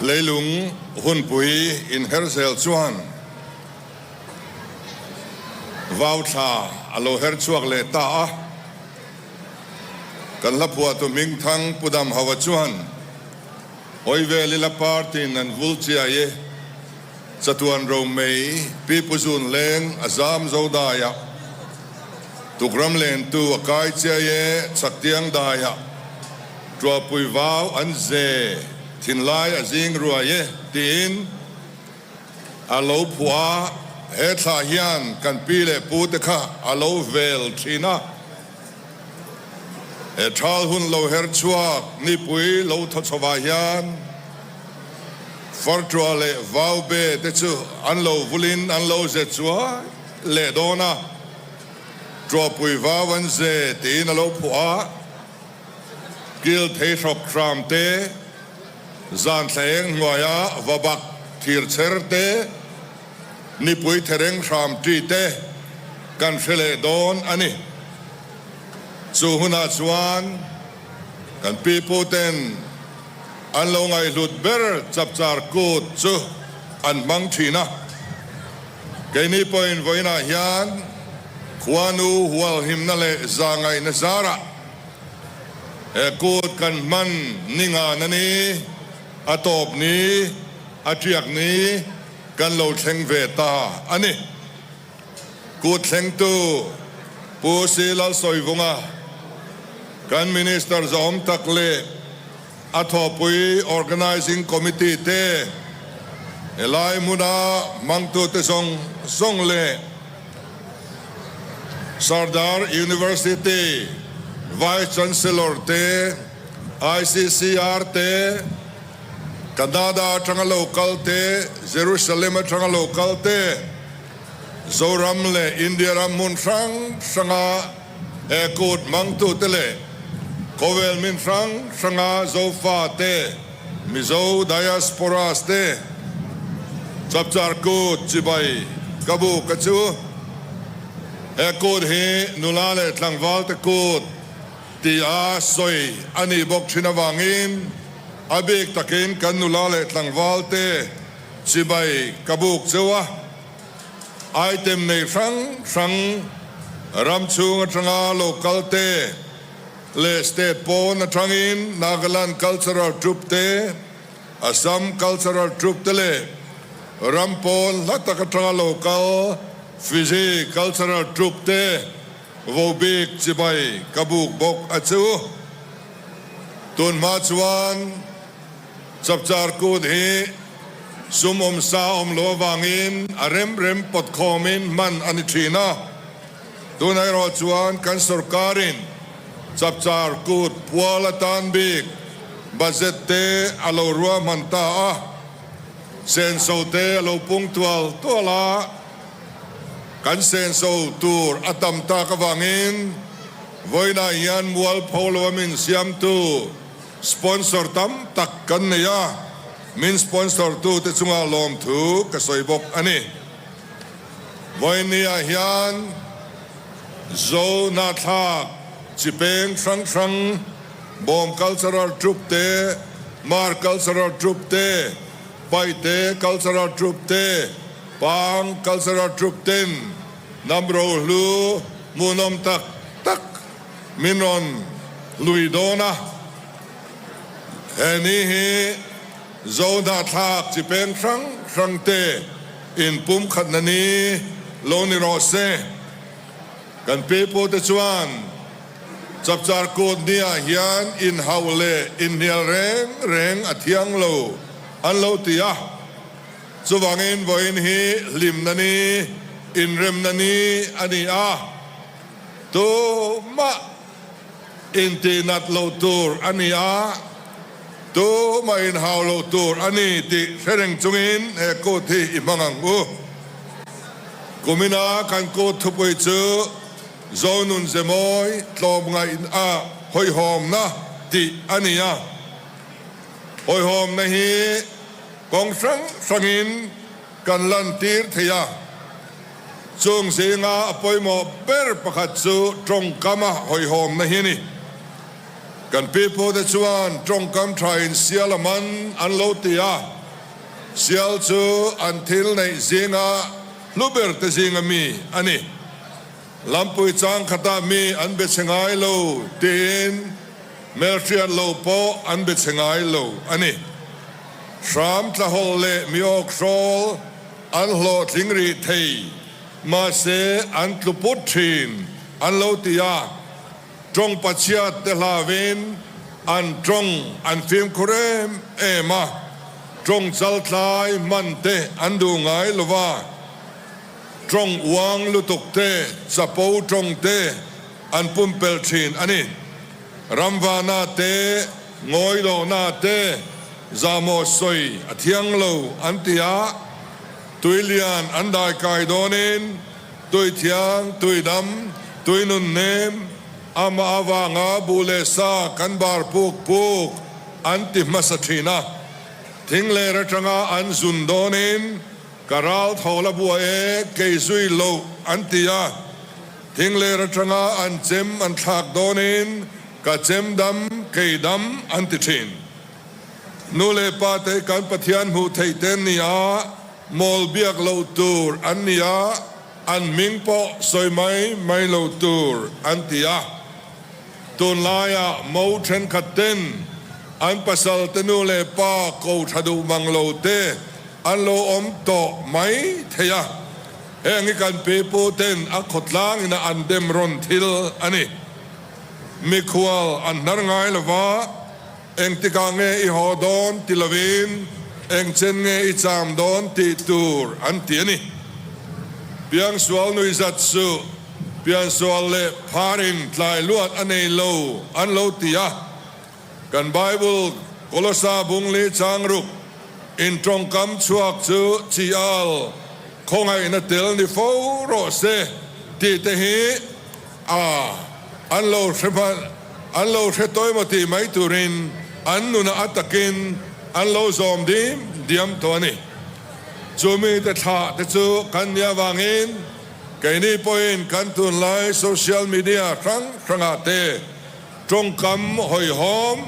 Leilung hunpui inher zel chuan vau thla a lo her chhuak leh ta a. Kan hla phuahtu Hmingthang Pu Damhauha chuan, Hawi vel ila party-in an vul chiai e, chatuan ro mei Pi Pu Zun Leng a zam zo daiah, Tukram lentu a kai chiai e, chhaktiang daiah, Tuahpui vau an ze thinlai a zing ruai e tiin a lo phuah a, he thla hian kan pi leh pu te kha a lo vel thin a. He thal hun lo her chhuak nipui lo thaw chhovah hian Farṭuah leh Vaube te chu an lo vulin an lo ze chuai leh dawn a, Tuahpui vau an ze tiin a lo phuah a. Kil thei hrawk hram te, zan thlaeng hnuaia va bak thir chher te, nipui thereng hram ṭi te kan hre leh dawn a ni. Chu hunah chuan kan pipu ten an lo ngaihhlut ber chapchar kut chu an hmang ṭhin a. Keini pawhin vawiinah hian khuanu hualhimna leh zahngaihna zarah He kut kan hman ni ngan a ni, a tawp ni, a tiak ni kan lo thleng ve ta a ni. Kut thlengtu Pu Si Lalsawivunga, kan Minister zawm tak leh a thawhpui Organising Committee te, helai hmuna hmangtute zawng zawng leh Sardar University Vice Chancellor te, ICCR te, Canada atanga lo kal te, Jerusalem atanga lo kal te, Zoram leh India ram hmun hrang hranga he kut hmangtute leh khawvel min hrang hranga Zofa te, Mizo Diasporas te Chapchar Kut chibai ka bu ka chu. He kut hi nula leh tlangval te kut ti a sawi a nih bawk thin avangin a bik takin kan nula leh tlangval te chibai ka buk cheu a. Item nei hrang hrang ram chhung atanga lo kal te leh state pawn atangin Nagaland Cultural Troupe te, Assam Cultural Troupe te leh ram pawn hla tak atanga lo kal Fiji Cultural Troupe te vo bik chibai ka buk bawk a chu. Tun hma chuan Chapchar Kut hi sum awm sa awm lo avangin a rem rem pawt khawmin hman a ni thin a. Tunah erawh chuan kan sorkarin Chapchar Kut pual atan bik budget te a lo ruahman ta a, senso te a lo pung tual tual a, kan senso tur a tam tak avangin vawiinah hian mualpho lo a min siamtu Sponsor tam tak kan nei a, min sponsor tu te chunga lawmthu ka sawi bawk a ni. Vawiinniah hian Zo Hnathlak chi peng hrang hrang, Bawm Cultural Troupe te, Mar Cultural Troupe te, Paite Cultural Troupe te, Pang Cultural Troupe ten hnam rohlu hmuhnawm tak tak Min rawn lui dawn a, he ni hi Zo hnahthlak chi peng hrang hrang te inpum khatna ni lo ni rawh se. Kan pipu te chuan Chapchar Kut ni ah hian inhauh leh inhnial reng reng a thiang lo an lo ti a, chuvangin vawiin hi hlimna ni, inremna ni a ni a. Tumah intihnat loh tur a ni a, tumah inhau loh tur a ni tih hre reng chungin he kut hi i hmang ang u. Kumina kan kut thupui chu Zonun Zemawi tlawmngaih a hawihhawmna tih a ni a. Hawihhawmna hi kawng hrang hrangin kan lantir thei a. Chung zinga a pawimawh ber pakhat chu tawngkama hawihhawmna hi a ni. Kan pipute chuan tawngkam thain sial a man an lo ti a, sial chu an thil neih zinga hlu ber te zinga mi a ni. Lampui chang khatah mi an be chhe ngai lo tiin hmelhriat lo pawh an be chhe ngai lo a ni. Hram tlahawlh leh mi awkhrawl an hlawhtling rih thei, mahse an tlu put thin an lo ti a. Tawng pachhiat te hlauin an tawng an fimkhur em em a, tawng chaltlai hman te an duh ngai lo va, tawng uang lutuk te, chapo tawng te an pumpelh thin a ni. Ramvana te, Ngawilohna te, Zahmawh sawi a thiang lo an ti a, tuilian an daikai dawnin, Tui thiang, tui dam, tui nun nem, amah avanga buh leh sa kan bar puk puk an ti hmasa thin a. Thing ler atanga an zun dawnin ka ral tho la bua e kei zui loh an ti a. Thing ler atanga an chem an thlak dawnin ka chem dam kei dam an ti thin. Nu leh pa te kan Pathian hmuh theih te ni a, mawl biak loh tur an ni a, an hming pawh sawi mai mai lo tur an ti a. Tunlaiah mo thenkhat ten an pasal te nu leh pa ko tha duh mang lo te an lo awm tawh mai thei a, heng hi kan pipu ten a khawtlang ina an dem rawn thil a ni. Mikhual an hnar ngai lova. Engtikah nge i haw dawn ti lovin engchen nge i cham dawn tih tur an ti a ni. Piangsual nui zat chu piansual leh pharin tlai luat a nei lo an lo ti a. Kan Bible Kolosa bungli changruk in tawngkam chhuak chu chi al khawngaihna tel ni fo rawh se tih te hi A, an lo hre hman, an lo hre tawi maw tih mai turin an nunah a takin an lo zawm dim diam tawh a ni. Chu mite thlah te chu kan nih avangin keini pawhin kan tunlai social media hrang hrangah te tawngkam hawihhawm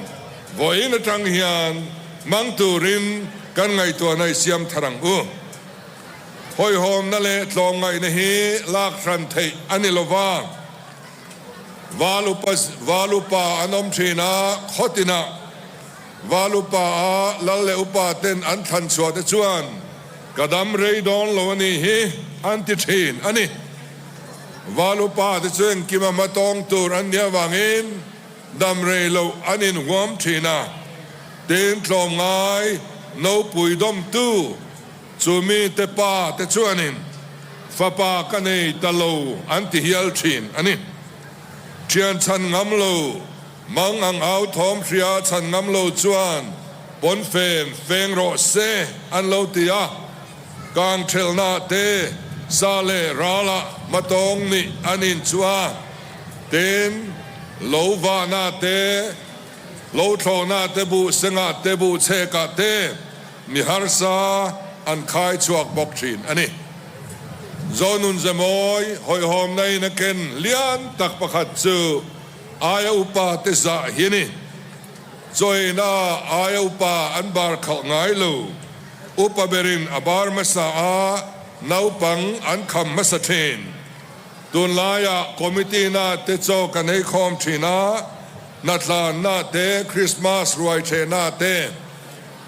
vawiin atang hian hmang turin kan ngaihtuahna i siam thar ang u. Hawihhawmna leh tlawmngaihna hi lak hran theih a ni lo va, Val upa Val upa an awm thin a, khaw tinah Val upa a lal leh upa ten an thlan chhuah te chuan ka dam rei dawn lo a nih hi an ti thin a ni. Val upa te chu engkim a hma tawng tur an nih avangin dam rei loh an inhuam thin a, tin tlawmngai nopui dawmtu Chu mite pa te chuanin fapa ka nei ta lo an ti hial thin a ni. Thian chhan ngam lo, mang ang au thawm hria chhan ngam lo chuan pawnfen feng rawh se an lo ti a. Kang thelhna te sa leh ralah hmatawng nih an inchuh a, tin lo vahna te, lo thlawhna te, buh sengah te, buh chhekah te, Mi harsa an khai chhuak bawk thin a ni. Zonun Zemawi hawihhawmna in a ken lian tak pakhat chu aia upa te zah hi a ni. Chawina aia upa an bar khalh ngai lo. Upa berin a bar hmasa a, naupang an kham hmasa thin. Tunlaiah committee na te chaw kan ei khawm thin a, hnatlan na te, Christmas ruai thehna te,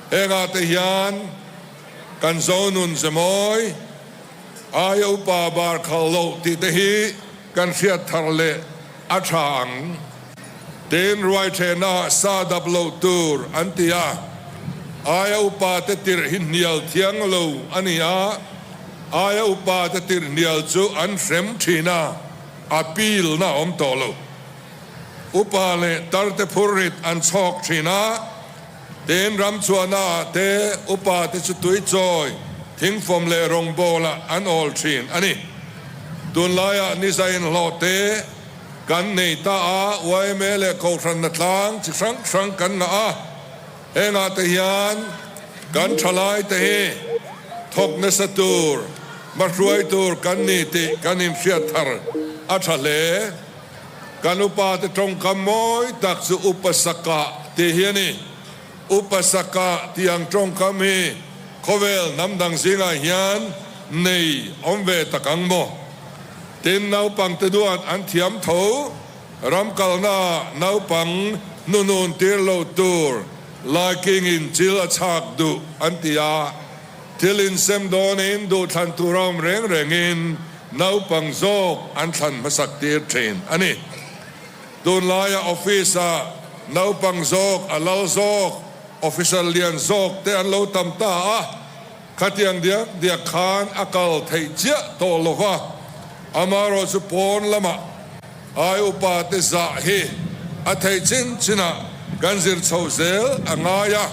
Hengah te hian kan Zonun Zemawi, aia upa bar khal loh tih te hi kan hriat thar leh a tha ang. Tin, ruaithehna sa dap loh tur an ti a, aia upa te tirh hi hnial thiang lo a ni a, aia upa te tirh hnial chu an hrem thin a, appeal na awm tawh lo. Upa leh tar te phurrit an chhawk thin a, Tin, ram chhuahnaah te upa te chu tui chawi, thingfawm leh rawngbawlah an awl thin a ni. Tunlaiah ni zainhlawh te kan nei ta a, yma leh Kohhranna tlang chi hrang hrang kan ngah a, hengah te hian kan thalai te hi thawk nasa tur, hmahruai tur kan ni tih kan inhriat thar a tha hle. Kan upate tawngkam mawi tak chu Upa Saka tih hi a ni. Upa Saka tih ang tawngkam hi khawvel hnam dang zingah hian nei awm ve tak ang maw? Tin, naupangte duat an thiam tho. Ram kalnaah naupang hnunun tir lo tur laikingin chil a chhak duh an ti a. Thil insem dawnin duhthlan tur a awm reng rengin naupang zawk an thlan hmasak tir thin a ni. Tunlaia office-ah naupang zawk a lal zawk, officer lian zawk te an lo tam ta a, khatiang diak diak khan a kal theih chiah tawh lo va, amaherawh chu pawn lamah ai upa te zah hi a theih chin chinah kan zir chho zel a ngai a.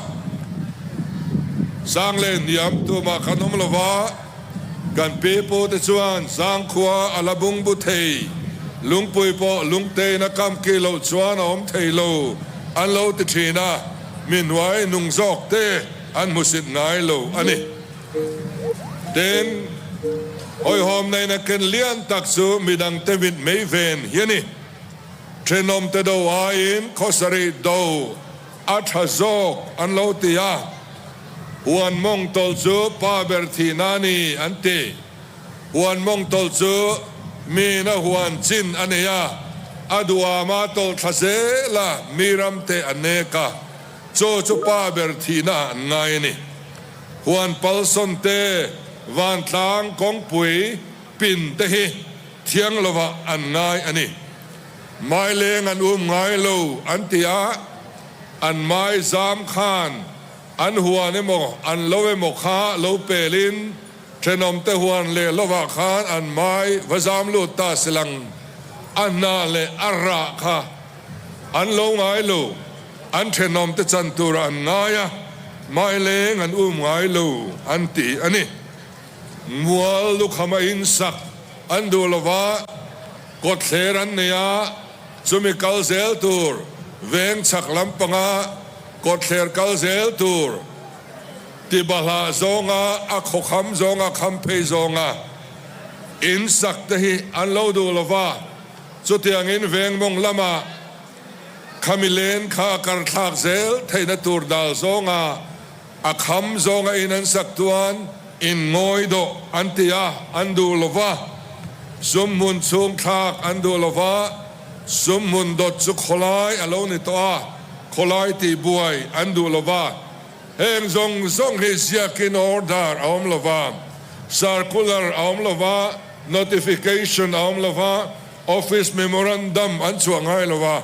Sang leh hniam tumah kan awm lo va, kan pi pu te chuan zangkhua a la bung bu thei, lungpui pawh lungtein a kam ki loh chuan a awm thei lo an lo ti thin a, mi hnuai nung zawk te an hmusit ngai lo a ni. Tin, hawihhawm neihna ken lian tak chu midangte mit mei ven hi a ni. Thenawmte do aiin khawsarih do a tha zawk an lo ti a, huan mawng tawlh chu pa ber thihna a ni an ti. Huan mawng tawlh chu miin a huan chin a nei a, a duhama tawlh thla zel a, mi ramte a nek a, chaw chu pa ber thihna an ngai a ni. Huan palsawn te, vantlang kawngpui pin te hi thiang lovah an ngai a ni. Mai leng an um ngai lo an ti a, an mai zam khan an huan emaw an lo emaw kha lo pelin thenawmte huan leh lovah khan an mai va zam lut ta silang a hna leh a rah kha An lo ngai lo, an thenawmte chan turah an ngai a, maileng an um ngai lo an ti a ni. Mual lukham a insak an duh lo va, kawtthler an nei a, chumi kal zel tur veng chhak lampanga kawtthler kal zel tur ti bahlah zawnga a khawkham zawnga kham phei zawnga insak te hi an lo duh lo va. Chutiangin veng mawng lama khami len kha a kar thlak zel theihna tur dal zawnga a kham zawnga in an sak chuan in ngawi dawh an ti a, an duh lo va. Sum hmun chhung thlak an duh lo va, sum hmun dawt chu khawlai a lo ni tawh a, khawlai tihbuai an duh lo va. Heng zawng zawng hi ziakin order a awm lo va, circular a awm lo va, notification a awm lo va, office memorandum an chhuah ngai lo va,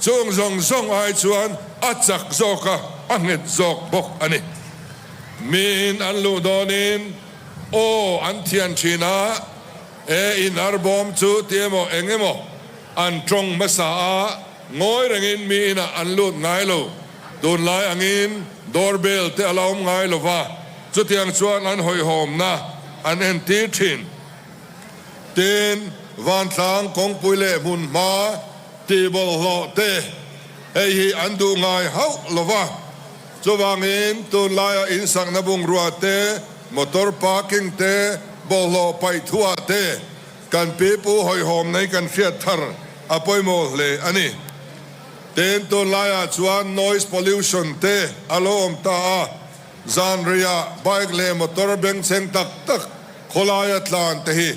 chung zawng zawng ai chuan a chak zawk a, a nghet zawk bawk a ni. Miin an luh dawnin aw an thian thin a, e in arbawm chu ti emaw eng emaw an tawng hmasa a, ngawi rengin mi inah an lut ngai lo. Tunlai angin door bell te a la awm ngai lo va, chutiang chuan an hawihhawmna an entir thin. Tin, vantlang kawngpui leh hmunhma tih bawlhhlawh te hei hi an duh ngai hauh lo va. Chuvangin tunlaia insakna bungrua te, motor parking te, bawlhhlawh paih thuah te kan pipu hawihhawm nei kan hriat thar a pawimawh hle a ni. Tin, tunlaiah chuan noise pollution te a lo awm ta a, zan reiah bike leh motor bengchheng tak tak khawlaia tlan te hi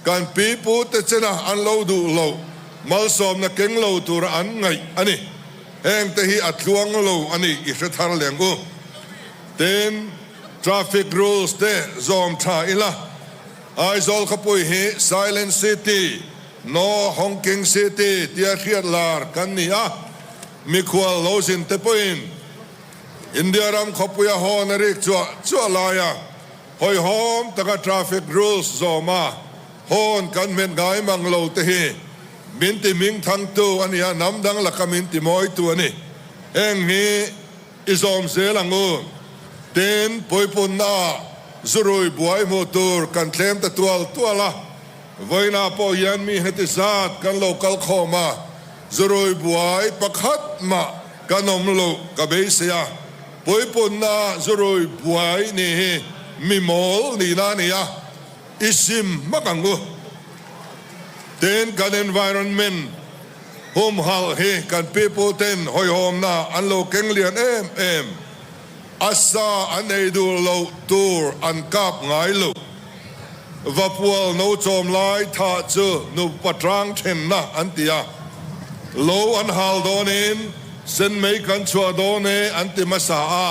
kan pi pu te chena an lo duh loh malsawmna keng lo tura an ngaih a ni. Heng te hi a tluang lo a ni i hre thar leng u. Tin, traffic rules te zawm tha ila, Aizawl khawpui hi Silent City, No Honking City tia hriat lar kan ni a, mikhual lo zin te pawhin India ram khawpuia hawn a rik chuah chuah laia hawihhawm taka traffic rules zawma hawn kan hmet ngai mang lo te hi min ti hming thangtu a ni a, hnam dang laka min ti mawitu a ni. Heng hi I zawm zel ang u. Tin, puipunnaah zurui buai hmuh tur kan thlem ta tual tual a. Vawiinah pawh hian mi heti zat kan lo kal khawm a, zurui buai pakhat mah kan awm loh ka beisei a. Puipunnaah zurui buai nih hi mi mawl nihna a ni a, i sim hmak ang u. Tin, kan environment. Humhalh hi kan piputen hawihhawmna an lo keng lian em em. A sa an ei duh loh tur an kap ngai lo. Vapual no chawm lai thah chu nupa tang thenna an ti a. Lo an hal dawnin sen mei kan chhuah dawn e an ti hmasa a.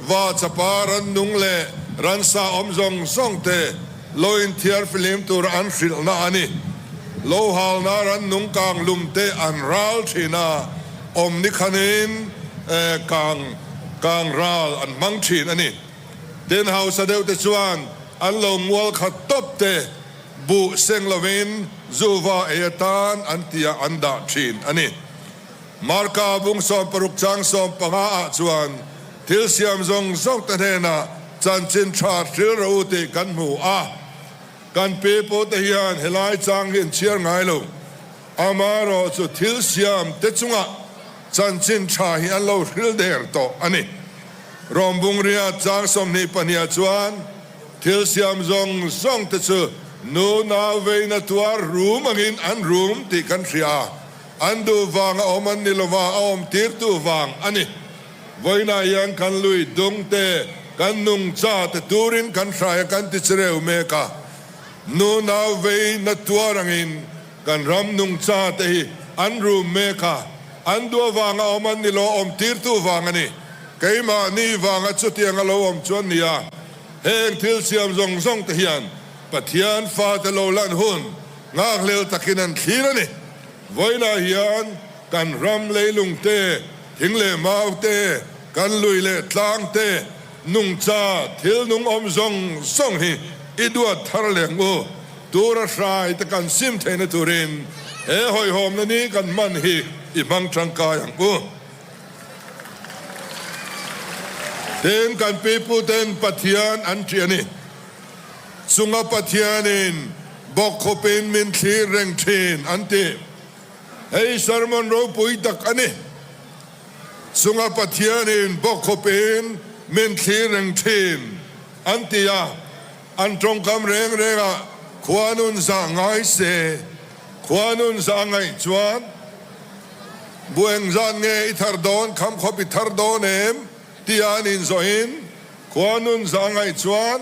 Va chapa rannung leh ransa awm zawng zawng te lo inthiar fihlim tur an hrilhna a ni. Lo halna rannung kang lum te an ral thin a, awm ni khanin kang kang ral an hmang thin a ni. Tin, hausa deuh te chuan an lo mual khat tawp te buh seng lovin zuva ei atan an tia an dah thin a ni. Marka bung 60 chang 15 ah chuan thil siam zawng zawng te hnenah chanchin tha hril rawh u tih kan hmu a. Kan pi pawh te hian helai chang hi an chhiar ngai lo. Amaherawh chu thil siam te chungah chanchin tha hi an lo hril der tawh a ni. Rom bungria chang 22 ah chuan thil siam zawng zawng te chu nu nau veina tuar rum angin an rum tih kan hria a. An duh vang a awm an ni lova, a awm tirtu vang a ni. Vawiinah hian kan lui dung te, kan nungcha te turin kan hrai a kan ti chireu mek a. Nu nau vei na tuar angin kan ram nungcha te hi an rum mek a, an duh avang a awm an ni lo, a awm tirtu vang a ni. Keimahni vanga chutiang a lo awm chuan nia, heng thil siam zawng zawng te hian Pathian fate lo lan hun nghakhlel takin an thlir a ni. Vawiinah hian kan ram leilung te, thing leh mau te, kan lui leh tlang te, nungcha thil nung awm zawng zawng hi i duat thar leng u. Tura hrai te kan sim theihna turin he hawihhawmna ni kan hman hi i hmang tangkai ang u. Tin, kan piputen Pathian an ṭih a ni. Chunga Pathianin bawkkhawpin min thlir reng thin an ti. Hei sermon ropui tak a ni. Chunga Pathianin bawkkhawpin min thlir reng thin an ti a, an tawngkam reng rengah khua nun zah ngai se, khua nun zah ngaih chuan bu engzat nge i thar dawn, khamkhawp i thar dawn em tia an inzawhin, Khua nun zah ngaih chuan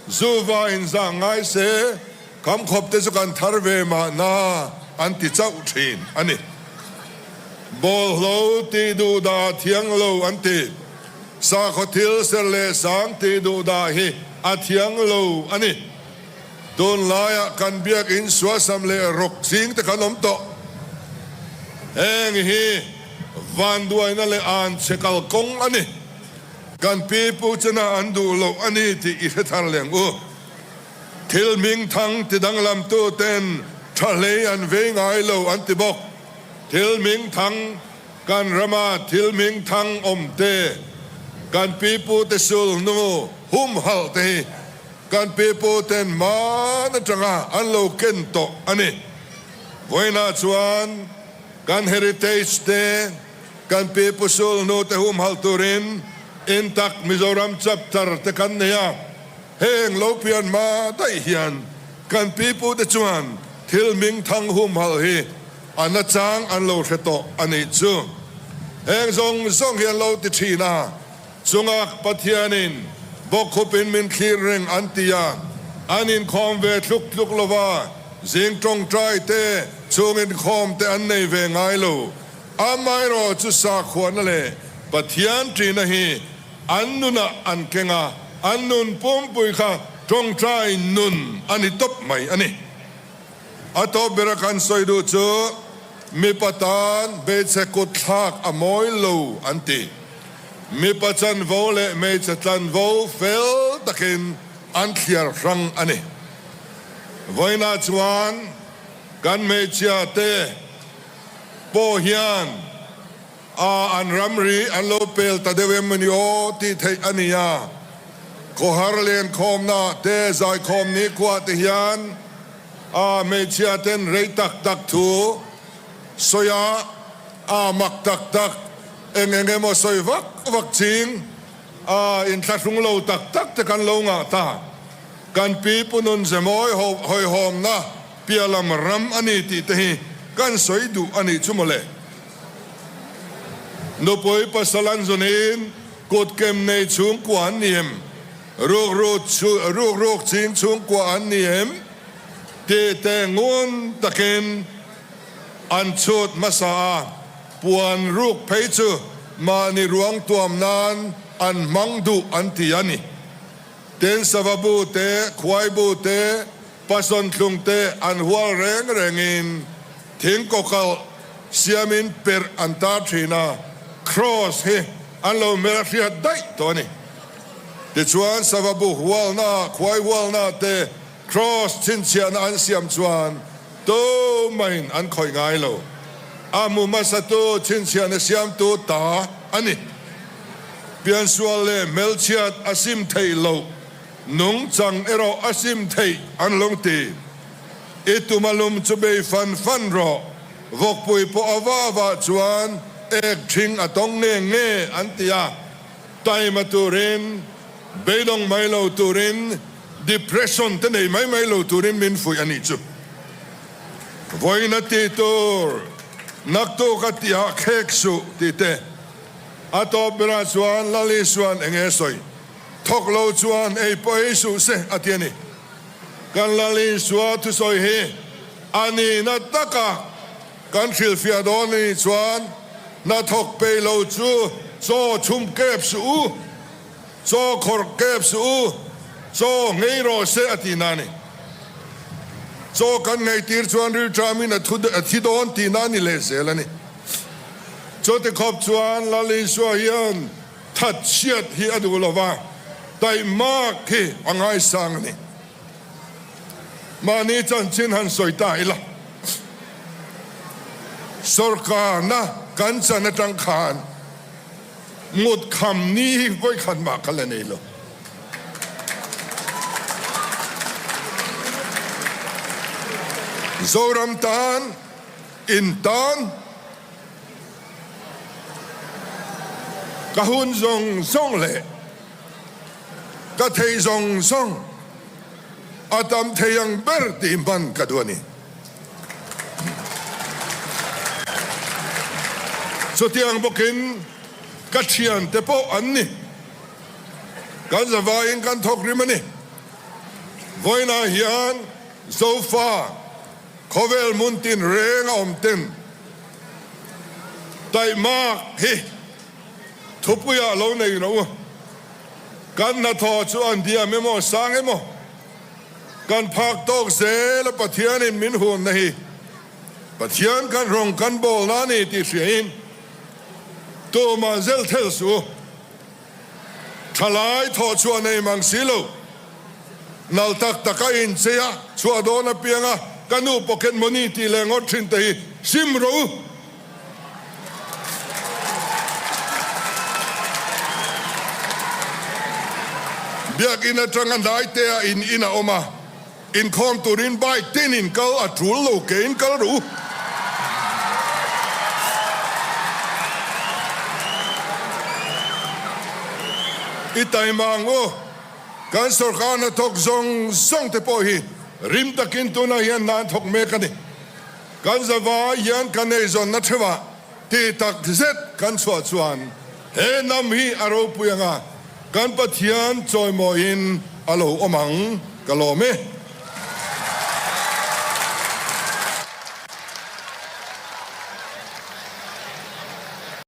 zuva in zah ngai se, kham khawp te chu kan thar ve mahna an ti chauh thin a ni. Bawlhlo tih duh dah a thiang lo an ti. Sakhaw thil ser leh sang tih duh dah hi a thiang lo a ni. Tunlaiah kan biakinn suasam leh rawk ching te kan awm tawh. Heng hi vanduaina leh anchhe kalkawng a ni. Kan pi pu chena an duh loh a ni tih i hre thar leng u. Thil hming thang ti danglam tu ten tha hlei an vei ngai lo an ti bawk. Thil hming thang kan rama thil hming thang awm te, kan pi pu te sul hnu humhalh te hi kan pi pu ten hman atanga an lo ken tawh a ni. Vawiinah chuan kan heritage te, Kan pi Pu Sulhnu te humhalh turin Intak Mizoram Chapter te kan nei a, heng lo pian hma daih hian kan pi pu te chuan thil hmingthang humhalh hi a nachang an lo hre tawh a nih chu. Heng zawng zawng hi an lo ti thin a, chungah Pathianin bawkkhupin min thlir reng an ti a, an inkhawm ve tluk tluk lova, zing tawngtai te, chhung inkhawm te an nei ve ngai lo. Amaherawh chu sakhuana leh Pathian ṭihna hi an nunah an keng a, an nun pumpui kha ṭawngṭai nun a ni tawp mai a ni. A tawp bera kan sawi duh chu mipa tan hmeichhe kut thlak a mawi lo an ti. Mipa chanvo leh hmeichhe tlanvo fel takin an thliar hrang a ni. Vawiinah chuan kan hmeichhia te. Pawh hian a an ramri an lo pel ta deuh em ni aw tih theih a ni a. Khawhar lenkhawmna te zaikhawm nikhua te hian a hmeichhia ten rei tak tak thu sawi a, a mak tak tak eng eng emaw sawi vak vak ching a inthlahrung lo tak tak te kan lo ngah ta. Kan pi pu nun zemawi hawihhawmna piahlam ram a ni tih te hi. kan sawi duh a nih chu mawle. Nupui pasal an zawnin kut kem nei chhungkua an ni em? Ruk ruk ching chhungkua an ni em? Tih te ngun takin an chhut hmasa a, puan ruk phei chu mahni ruang tuam nan an hmang duh an ti a ni. Tin sava bu te, khuai bu te, pasawn thlung te an hual reng rengin thing kawkalh siamin perh an tar thin a, kraws hi an lo hmel hriat daih tawh a ni. Tichuan sava bu hualna, khuai hualna te kraws chhinchhiahna an siam chuan tumahin an khawih ngai lo. A hmu hmasatu chhinchhiahna siamtu ta a ni. Piansual leh hmelchhiat a sim theih loh, nungchang erawh a sim theih an lo ti. I tum a lum chu bei fan fan rawh, vawkpui pawh a va vah chuan ek ṭhing a tawng nge nge an ti a, taima turin, beidawng mai lo turin, depression te nei mai mai lo turin min fuih a nih chu. Vawiin a tih tur, naktuk a tihah khek suh tih te. A tawp berah chuan Lal Isua'n eng nge sawi? Thawk lo chuan ei pawh ei suh se a ti a ni. Kan Lal Isua thusawi hi a nihna taka kan hrilhfiah dawn a nih chuan hnathawk peih lo chu chaw chhum kep suh u, chaw khawrh kep suh u, chaw nghei rawh se a tihna a ni. Chaw kan ngheitir chuan rilṭamin a thi dawn tihna a ni lehzel a ni. Chuti khawp chuan Lal Isua hian that chhiat hi a duh lo va, taihmak hi a ngaisang a ni. Mahni chanchin han sawi ta ila, sawrkarna kan chan atang khan ngut kham ni hi vawikhat mah ka la nei lo. Zoram tan In tan ka hun zawng zawng leh ka thei zawng zawng a tam thei ang ber tih hman ka duh a ni. Chutiang bawkin ka thiante pawh an ni. Kan zavaiin kan thawk rim a ni. Vawiinah hian Zofa Khawvel hmun tin reng a awm ten taihmak hi thupuiah lo nei rawh u. Kan hnathawh chu an diam emaw sang emaw kan phak tawk zel a Pathianin min hunna hi Pathian kan rawng kan bawlna a ni tih hriain tumah zel thel suh u. Thalai thawh chhuah nei mang si lo. Nal tak tak a inchei a, chhuah dawn apiang a, ka nu pocket money tih leh ngawt thin te hi sim rawh u. Biakin atanga hnaite a in in a awm a. Inkhawm turin bike tin in kal a tul lo ke in kal rawh u. I taima ang u. Kan sawrkar hnathawk zawng zawng te pawh hi rim takin tunah hian hna an thawk mek a ni. Kan zavai hian kan eizawnna theuhah ti tak zet kan chhuah chuan he hnam hi a ropui anga kan Pathian chawimawiin a lo awm ang ka lawm e.